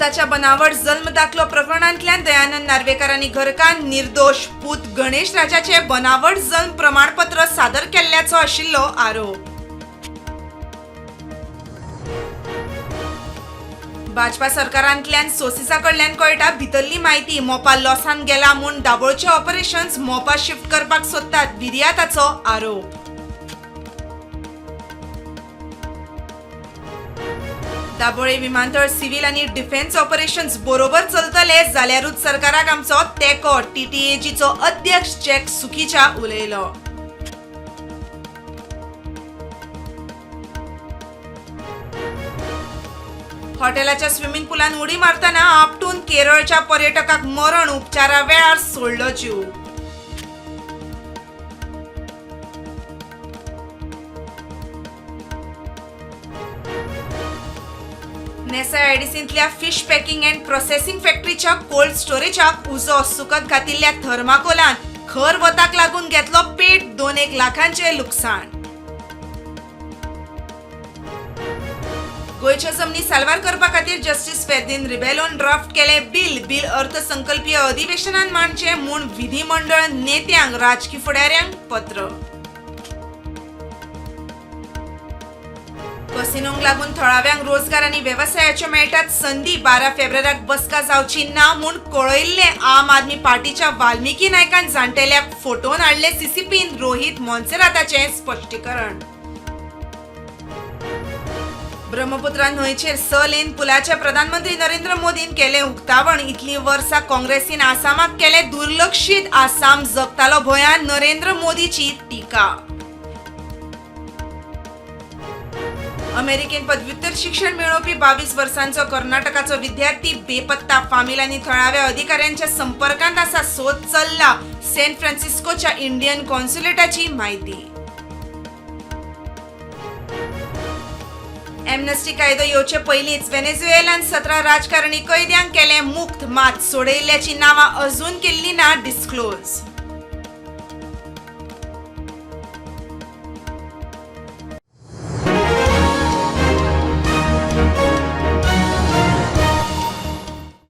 पुताच्या बनावट जल्म दाखलो प्रकरणांतल्यान दयानंद नार्वेकार आनी घरकान्न निर्दोश, पूत गणेश राजाचे बनावट जल्म प्रमाणपत्र सादर केल्ल्याचो आशिल्लो आरोप. भाजपा सरकारांतल्यान सोसिसा कडल्यान कळटा भितरली म्हायती. मोपा लॉसान गेला म्हूण दाबोळचे ऑपरेशन्स मोपा शिफ्ट करपाक सोदतात, विरियाताचो आरोप. दाबोळे विमानतळ सिव्हिल आनी डिफेन्स ऑपरेशन्स बरोबर चलतले जाल्यारूच सरकाराक आमचो तेंको, टीटीएजीचो अध्यक्ष जॅक सुखीजा उलयलो. हॉटेलाच्या स्विमिंग पुलान उडी मारतना आपटून केरळच्या पर्यटकाक मरण, उपचारा वेळार सोडलो जीव. नेसा आयडीसींतल्या फिश पॅकिंग अँड प्रोसेसिंग फॅक्टरीच्या कोल्ड स्टोरेजाक उजो, सुकत घातिल्ल्या थर्माकोलान खर वताक लागून घेतलो पेट, 2-1 लाखांचे लुकसाण. गोंयच्या जमनी साल्वार करपा खातीर जस्टीस फेर्दीन रिबेलोन ड्राफ्ट केले बिल, बिल अर्थसंकल्पीय अधिवेशनान मांडचे म्हूण विधिमंडळ नेत्यांक, राजकी फुडाऱ्यांक पत्र. कसिनोंक लागून थळाव्यांक रोजगार आनी वेवसायाच्यो मेळटात संदी, 12 फेब्रुवाराक बसका जावची ना म्हूण कळयल्ले आम आदमी पार्टीच्या वाल्मिकी नायकान जाण्टेल्याक फोटोन हाडले सीसीपीन, रोहित मोन्सेराताचें स्पश्टीकरण. ब्रह्मपुत्रा न्हंयचेर 6 लेन पुलाचे प्रधानमंत्री नरेंद्र मोदीन केलें उक्तावण. इतलीं वर्सां काँग्रेसीन आसामाक केलें दुर्लक्षीत, आसाम जगतालो भंयान, नरेंद्र मोदीची टिका. अमेरिकेन पदव्युत्तर शिक्षण मेळोवपी 22 वर्सांचो कर्नाटकाचो विद्यार्थी बेपत्ता, फामील आनी थळाव्या अधिकाऱ्यांच्या संपर्कांत आसा, सोद चल्ला, सॅन फ्रान्सिस्कोच्या इंडियन कॉन्सुलेटाची म्हायती. एमनेस्टी कायदो येवचे पयलींच व्हेनेझुएलान 17 राजकारणी कैद्यांक केले मुक्त, मात सोडयिल्ल्याची नांवां अजून केल्ली ना डिस्क्लोज.